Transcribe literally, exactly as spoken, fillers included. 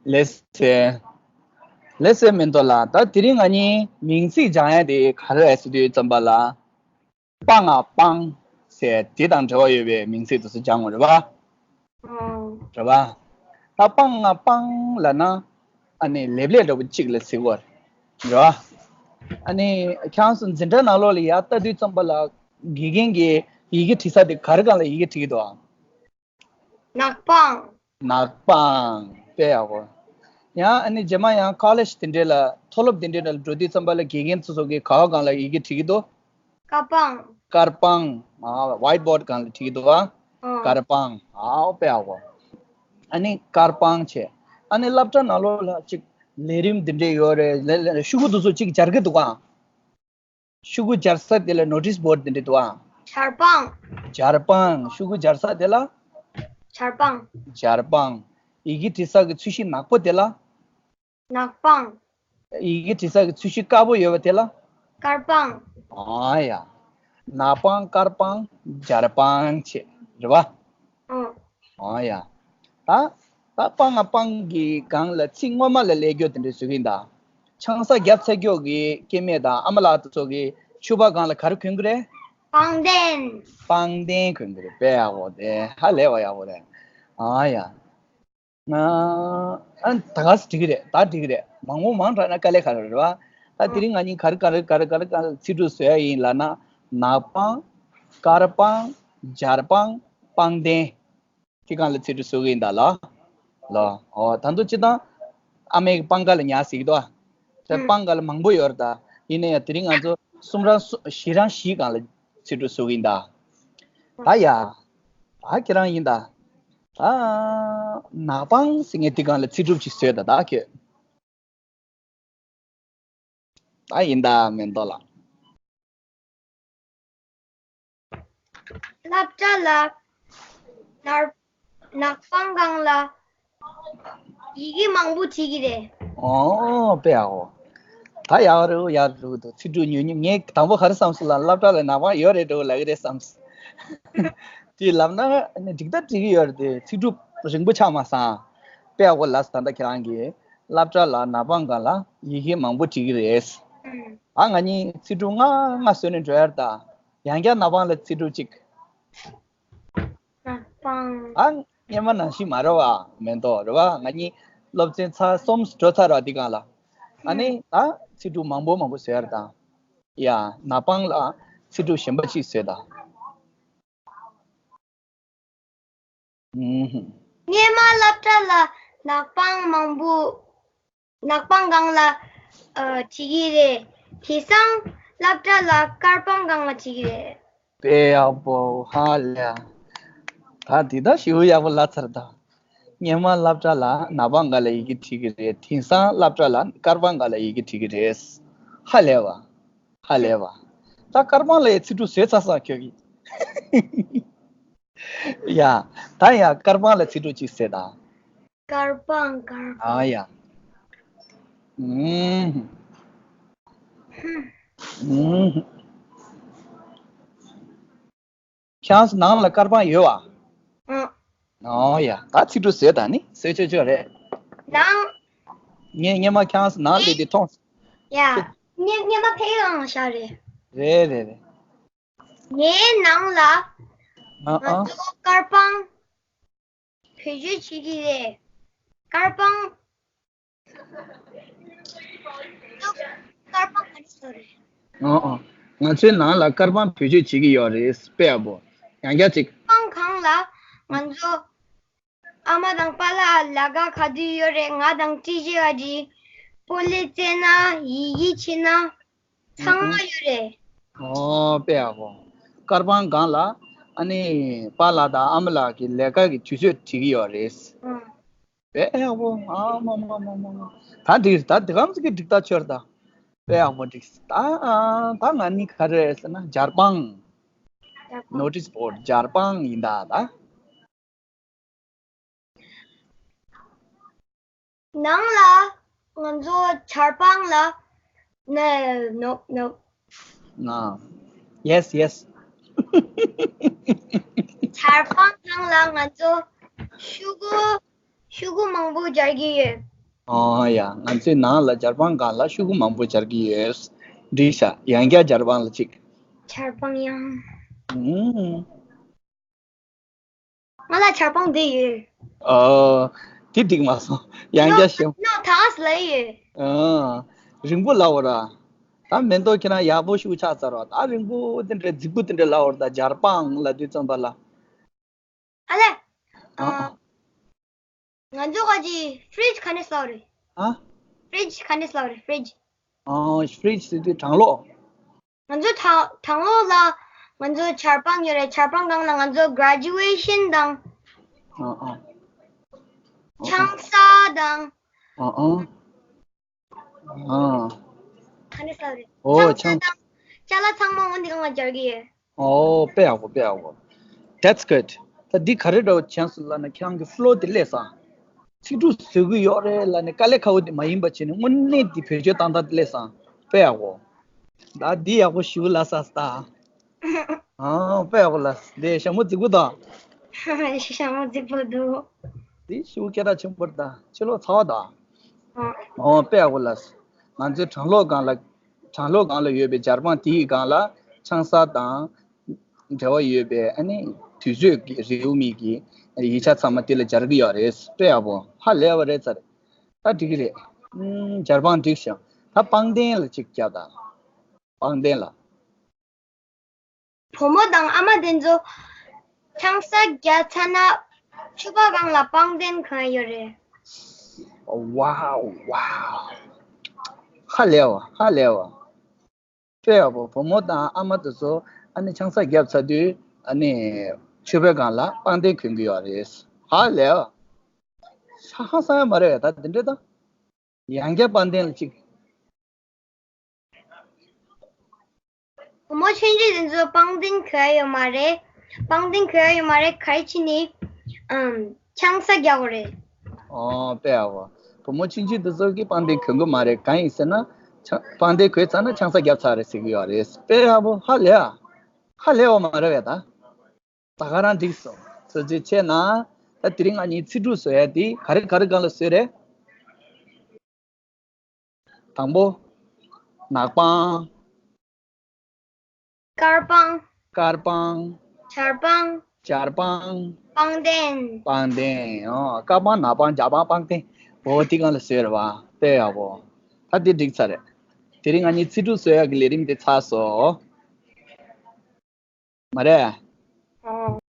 ལགས་སེ། ལགས་སེ་མེ་ཏོག་ལགས། ད་དེ་རིང་ང་གཉིས་མིང་ཚིག་སྦྱང་ཡ་དེ་ག་རེ་རེད་ཟེར་དུས་ཙམ་པ་ལ། པང་ང་པང་ཟེར་དེ་དང་འབྲེལ་བ་ཡོད་པའི་མིང་ཚིག་དེ་ཚོ་སྦྱང་དགོས་རེད་པ། ཨང་། རེད་པ། ད་པང་ང་པང་ལབ་ན། ཨ་ནི་ལེབ་ལེབ་འདྲ་པོ་གཅིག་ལ་ཟེར་གྱི་ཡོད་རེད་པ། ཨ་ནི་ཁྱེད་རང་ཚོ་འཛིན་གྲྭ་ནང་ལོགས་ལ་ཡར་ལྟ་དུས་ཙམ་པ་ལ་དགེ་རྒན་གྱིས་ཡི་གེ་འབྲི་ས་དེ་ག་རེ་སྒང་ལ་ཡི་གེ་འབྲི་གི་འདུག་ཨ། ནག་པང་། ནག་པང་། དཔེ་ཡག་པོ། ཡང་ཨ་ནི་རྗེས་མ་ཡང་ཀོ་ལེཇ་དེ་འདྲས་ལ་མཐོ་སློབ་དེ་འདྲས་ལ་འགྲོ་དུས་ཙམ་པ་ལ་དགེ་རྒན་ཚོ་ཚོ་གིས་ག་བ་སྒང་ལ་ཡི་གེ་བྲིས་ཀྱི་འདུག་དཀར་པང་། དཀར་པང་། ཨ། ཝའིཊ་བོར་ཌི་སྒང་ལ་བྲིས་ཀྱི་འདུག་ཨ། ཨང་། དཀར་པང་། ཨའོ་དཔེ་ཡག་པོ། ཨ་ནི་དཀར་པང་བྱས། ཨ་ནི་སློབ་གྲྭ་ནང་ལོགས་ལ་ཅིག་ལས་རིམ་དེ་འདྲས་ཡོད་རེད། ལས་ལས་ཤོག་གུ་དེ་ཚོ་ཅིག་སྦྱར་གྱི་འདུག་ཨ། ཤོག་གུ་སྦྱར་ས་དེ་ལ་ནོ་ཊིས་བོར་ཌི་དེ་འདྲས་འདུག་ཨ། སྦྱར་པང་། སྦྱར་པང་། ཤོག་གུ་སྦྱར་ས་དེ་ལ། སྦྱར་པང་། སྦྱར་པང་། ཡི་གེ་འབྲི་ས་གི་ཚོས་གཞི་ནག་པོ་དེ་ལ། ནག་པང་། ཡི་གེ་འབྲི་ས་གི་ཚོས་གཞི་དཀར་པོ་ཡོད་པ་དེ་ལ། དཀར་པང་། ཨ་ཡ། ནག་པང་། དཀར་པང་། སྦྱར་པང་བྱས། རེད་པ། ཨང་། ཨ་ཡ། ད། ད་པང་ང་པང་གི་སྒང་ལ་ཚིག་སྔོན་མ་ལ་ཀླད་ཀོར་དེ་འདྲས་བཟོ་གི་ཡིན་ད། ཆང་ས་རྒྱབ་ཚར་ཀྱོག་གི་སྐྱེ་དམན་དང་ཨ་མ་ལགས་དེ་ཚོ་གིས་ཕྱུ་པ་སྒང་ལ་ག་རེ་གོན་གྱི་རེད། པང་གདན། པང་གདན་གོན་གྱི་རེད། དཔེ་ཡག་པོ་དེ། ཧ་ལས་པ་ཡག་པོ་རེད། ཨ་ཡ། ང་། ཨ། ད་ག་སེ་འགྲིག་གི་རེད། ད་འགྲིག་གི་རེད། མང་པོ་མང་དྲགས་ན་དཀའ་ལས་ཁག་རེད་པ། ད་དེ་རིང་ང་གཉིས་ག་རེ་ག་རེ་ག་རེ་ག་རེ་ག་རེ་ཚིག་གྲུབ་བཟོ་ཡ་ཡིན་ལབ་ན། ནག་པང་། དཀར་པང་། སྦྱར་པང་། པང་གདན། དེ་སྒང་ལ་ཚིག་གྲུབ་བཟོ་གི་ཡིན་ད་ལགས། ལགས། འོ། ད་དུང་སྤྱིར་བཏང་ཨ་མའི་པང་ཁ་ལ་ཉལ་ཟེར་གྱི་འདུག་ཨ། དེ་ཨང་། པང་ཁ་ལ་མང་པོ་ཡོད་རེད་ད། ཡིན་ན་ཡང་དེ་རིང་ང་ཚོ་གསུམ་རང་གསུ། བཞི་རང་བཞི་སྒང་ལ་ཚིག་གྲུབ་བཟོ་གི་ཡིན་ད། ད་ཡ། ད་ཁྱེད་རང་ཡིན་ད། ད་ནག་པང་ཟེར་མཁན་དེ་སྒང་ལ་ཚིག་གྲུབ་ཅིག་བཟོས་ད་ད་ཁྱོད། ད་ཡིན་ད་མེ་ཏོག་ལགས། སློབ་གྲྭ་ལ་ནར། ནག་པང་སྒང་ལ་ཡི་གེ་མང་པོ་བྲིས་ཀྱི་རེད། ཨོ་དཔེ་ཡག་པོ། ད་ཡག་རེད། ཡག་རེད་འདུག་ཚིག་གྲུབ་ཉུང་ཉུང་། ངས་དང་པོ་ག་རེ་བསམ་སོང་ལབ་ན། སློབ་གྲྭ་ལ་ནག་པང་ཡོད་རེད་འགྲོ་ལབ་ཀྱི་རེད་བསམ་སོང་། དེ་ལབ་ན་ནི་འགྲིག་ད་འགྲིག་གི་ཡོད་རེད་དེ། ཚིག་གྲུབ་རིང་པོ་ཆགས་མ་སོང་། དཔེ་ཡག་པོ་ལབ་སོང་ད་ལྟ་ཁྱེད་རང་གིས། སློབ་གྲྭ་ལ་ནག་པང་སྒང་ལ་ཡི་གེ་མང་པོ་བྲིས་ཀྱི་རེད། ཨང་། ཨ། ང་གཉིས་ཚིག་གྲུབ་ལྔ་ལྔ་བཟོས་ནས་འགྲོ་ཡ་རེད་ད། ཡང་བསྐྱར་ནག་པང་ལ་ཚིག་གྲུབ་གཅིག་ནག་པང་། ཨ། སྔོན་མ་ནང་བཞིན་མ་རེད་པ། མེ་ཏོག་རེད་པ། ང་གཉིས་སློབ་ཚན་ཚར་གསུམ་འགྲོ་ཚར་བ་འདི་སྒང་ལ། ཨ་ནི་ད་ཚིག་གྲུབ་མང་པོ་མང་པོ་བཟོ་ཡ་རེད་ད། ཡ། ནག་པང་ལ་ཚིག་གྲུབ་གཞན་པ་གཅིག་བཟོས་ད། ཨུམ། སྔོན་མ་སློབ་གྲྭ་ལ་ནག་པང་མང་པོ། ནག་པང་སྒང་ལ། ཨ། བྲིས་ཀྱི་རེད། དེང་སང་སློབ་གྲྭ་ལ་དཀར་པང་སྒང་ལ་བྲིས་ཀྱི་རེད། དཔེ་ཡག་པོ། ཧ་ལས་ཡ། ད་འདི་ད་ཞེ་པོ་ཡག་པོ་ལབ་ཚར་ད། སྔོན་མ་སློབ་གྲྭ་ལ་ནག་པང་སྒང་ལ་ཡི་གེ་བྲིས་ཀྱི་རེད། དེང་སང་སློབ་གྲྭ་ལ་དཀར་པང་སྒང་ལ་ཡི་གེ་བྲིས་ཀྱི་རེད། ཧ་ལས་པ། ཧ་ལས་པ། ད་དཀར་པང་ལ་ཡི་ཚིག་གྲུབ་བཟོས་ཚར་སོང་ཁྱོད་ཀྱིས། ཡ། ད་ཡ་དཀར་པང་ལ་ཚིག་གྲུབ་གཅིག་བཟོས་དང་། དཀར་པང་། དཀར་པང་། ཨ་ཡ། ཨུམ། ཨུམ། ཁྱེད་རང་ཚོ་ནང་ལ་དཀར་པང་ཡོད་པ། ཨང་། ཨོ་ཡ། ད་ཚིག་གྲུབ་བཟོས་དང་ནི་བཟོས་ཆོག་ཆོག་རེད། ནང་། ངས་སྔོན་མ་ཁྱེད་རང་ཚོ་ནང་སླེབས་དུས་མཐོང་། ཡ། སྔོན་སྔོན་མ་ཕའི་ལང་ཤ་རེད། རེད་རེད་རེད། ངའི་ནང་ལ། ཨ་ཨ། ང་ཚོ་དཀར་པང་བེད་སྤྱོད་བྱེད་ཀྱི་རེད། དཀར་པང་། དཀར་པང་ག་རེ་ཟེར་རེད། ཨ་ཨ། ང་ཚོའི་ནང་ལ་དཀར་པང་བེད་སྤྱོད་བྱེད་ཀྱི་ཡོད་རེད། དཔེ་ཡག་པོ། ཡང་བསྐྱར་ཅིག་དཀར་པང་སྒང་ལ་ང་ཚོ་ཨ་མ་དང་པཱ་ལགས་ལས་ཀ་ག་དུས་ཡོད་རེད། ང་དང་ཀྲི་ཅི་ག་ཅི། སྤོ་ལོ་རྩེ་ན། ཡི་གེ་བྲིས་ན། ཚང་མ་ཡོད་རེད། ཨོ་དཔེ་ཡག་པོ། དཀར་པང་སྒང་ལ་ཨ་ནི་པཱ་ལགས་དང་ཨ་མ་ལགས་ཀྱི་ལས་ཀ་གི་དུས་ཚོད་བྲིས་ཀྱི་ཡོད་རེད། ཨང་། དཔེ་ཡག་པོ། ཨ་མ་མ་མ་མ་མ། ད་འགྲིག་རེད། ད་འདི་གམ་ཚིག་གི་འགྲིག་ཐག་ཆོད་རེད་ད། དཔེ་ཡག་པོ་འགྲིག་ད་ཨ། ད་ང་གཉིས་ག་རེ་རེད་ཟེར་ན་སྦྱར་པང་། སྦྱར་པང་། ནོ་ཊིས་བོར་ཌི། སྦྱར་པང་ཡིན་ད་ད། ནང་ལ་ང་ཚོ་སྦྱར་པང་ལ། ནོ། ནོ། ནོ། ཡེ་སི་ཡེ་སི། སྦྱར་པང་ནང་ལ་ང་ཚོ་ཤོག་གུ། ཤོག་གུ་མང་པོ་སྦྱར་གྱི་ཡོད། ཨ་ཡ། ང་ཚོའི་ནང་ལ་ཇར་པང་སྒང་ལ་ཤོག་གུ་མང་པོ་སྦྱར་གྱི་ཡོད། འགྲིག་ཤག་ཡང་བསྐྱར་ཇར་པང་ལ་གཅིག་ཇར་པང་ཡང་། ཨུམ། ང་ལ་ཇར་པང་འདི་ཡོད། ཨོ། དེ་འགྲིག་མ་སོང་། ཡང་བསྐྱར་ཤོག་ནོ་ཐག་ལ་ཡོད། ཨ། རིང་པོ་ལབ་པ་ར། ད་མེ་ཏོག་ཁྱེད་རང་ཡག་པོ་ཞིག་ཆགས་ཚར་བ། ད་རིང་པོ་དེ་འདྲ་རྫིག་པོ་དེ་འདྲ་ལབ་པ་ར། ད་ཇར་པང་ལབ་དུས་ཙམ་པ་ལ། ཨ་ལེ། ཨ། ཨ། ང་ཚོ་ག་ཅི་ཕི་རིཇ་ག་ནས་སླེབས་རེད། ཨ། ཕི་རིཇ་ག་ནས་སླེབས་རེད། ཕི་རིཇ། ཨ། ཕི་རིཇ་ཟེར་དུས་གྲང་གློག་ང་ཚོ་ཐང་གྲང་གློག་ལ་ང་ཚོ་ཇར་པང་ཡོད་རེད། ཇར་པང་སྒང་ལ་ང་ཚོ་གྷ་ར་ཇུ་ཨེ་ཤན་དང་། ཨ་ཨ། ཆང་ས་དང་། ཨ་ཨ། ཨ། ག་ནས་སླེབས་རེད། ཨོ། ཆང་ས་ཆང་དང་ཅ་ལག་ཚང་མ་འོ་འདི་སྒང་ལ་སྦྱར་གྱི་ཡོད། ཨོ། དཔེ་ཡག་པོ། དཔེ་ཡག་པོ། That's good. ད་འདི་ག་རེ་འདྲ་བོ་བྱས་སོང་ལབ་ན། ཁྱེད་རང་གི་ཕི་ལོ་དེ་སླེབས་སོང་། ཚིག་འབྲུ་བཟོ་གི་ཡོད་རེད་ལབ་ནས་དཀའ་ལས་ཁག་པོ་དེ་མ་ཡིན་པ་བྱས་ནས་དངོས་གནས་འདི་བེད་སྤྱོད་བཏང་སྟངས་དེ་སླེབས་སོང་། དཔེ་ཡག་པོ། ད་འདི་ཡག་པོ་ཞེ་པོ་ལབ་སོང་ད། ཨ། དཔེ་ཡག་པོ་ལབ། འདི་ཞྭ་མོ་རྫིག་པོ་དང་། ཞྭ་མོ་རྫིག་པོ་འདུག་འདི་ཞེ་པོ་སྐད་གྲགས་ཆེན་པོ་རེད་ད། ཕྱི་ལོགས་ཚ་བ་དང་། ཨ། ཨོ། དཔེ་ཡག་པོ་ལབ། ང་ཚོའི་གྲང་གློག་སྒང་ལ། གྲང་གློག་སྒང་ལ་ཡོད་པའི་ཇར་པང་དེའི་སྒང་ལ་ཆང་ས་དང་འབྲེལ་བ་ཡོད་པའི། ཨ་ནི་དུས་ཚོད་ཀྱི་རེའུ་མིག་གི་ཡིག་ཆ་ཚང་མ་དེ་ལ་སྦྱར་གྱི་ཡོད་རེད། དཔེ་ཡག་པོ། ཧ་ལས་པ་རེད་ཚར། ད་འགྲིག་གི་རེད། ཨུམ། ཇར་པང་འགྲིག་ཤག་ད་པང་གདན་ལ་གཅིག་བརྒྱབ་དང་། པང་གདན་ལ། བུ་མོ་དང་ཨ་མ་དེ་ཚོ་ཆང་ས་བརྒྱབ་ཚར་ན་ཕྱུ་པ་སྒང་ལ་པང་གདན་གང་ཡོད་རེད། ཝའོ། ཝའོ། ཧ་ལས་པ། ཧ་ལས་པ། དཔེ་ཡག་པོ། བུ་མོ་དང་ཨ་མ་དེ་ཚོ་ཨ་ནི་ཆང་ས་བརྒྱབ་ཚར་དུས་ཨ་ནི་ཕྱུ་པའི་སྒང་ལ་པང་གདན་གོན་གྱི་ཡོད་རེད། ཧ་ལས་པ། ཧ་ཧ་སང་ཡ་མ་རེད་ད་དེ་འདྲ་ད། ཡང་བསྐྱར་པང་གདན་ལ་གཅིག་བུ་མོ་ཆུང་ཆུང་དེ་ཚོ་པང་གདན་གོན་ཡ་ཡོད་མ་རེད། པང་གདན་གོན་ཡ་ཡོད་མ་རེད། ག་རེ་བྱས་ནས་ཨམ་ཆང་ས་རྒྱག་དགོས་རེད། ཨོ། དཔེ་ཡག་པོ། བུ་མོ་ཆུང་ཆུང་དེ་ཚོ་གིས་པང་གདན་གོན་གྱི་མ་རེད། གང་ཡིན་ཟེར་ན་ཆང་པང་གདན་གོན་ཚར་ན་ཆང་ས་བརྒྱབ་ཚར་རེད་ཟེར་གྱི་ཡོད་རེད། དཔེ་ཡག་པོ། ཧ་ལས་ཡ། ཧ་ལས་པ་མ་རེད་པས་ད། ད་ག་རང་འགྲིག་སོང་། ཚོད་ཚོད་བྱས་ན། ད་དེ་རིང་ང་གཉིས་ཚིག་འབྲུ་བཟོ་ཡ་དེ་ག་རེ་ག་རེ་སྒང་ལ་བཟོས་རེད། དང་པོ། ནག་པང་། དཀར་པང་། དཀར་པང་། ཇར་པང་། ཇར་པང་། པང་གདན། པང་གདན། ཨོ། དཀར་པང་། ནག་པང་། ཇར་པང་། པང་གདན། འོ་དེ་སྒང་ལ་བཟོས་རེད་པ། དཔེ་ཡག་པོ། ད་དེ་འགྲིག་ཚར་རེད། དེ་རིང་ང་གཉིས་ཚིག་འབྲུ་བཟོ་ཡ་གི་ལས་རིམ་དེ་ཚར་སོང་། མ་རེད།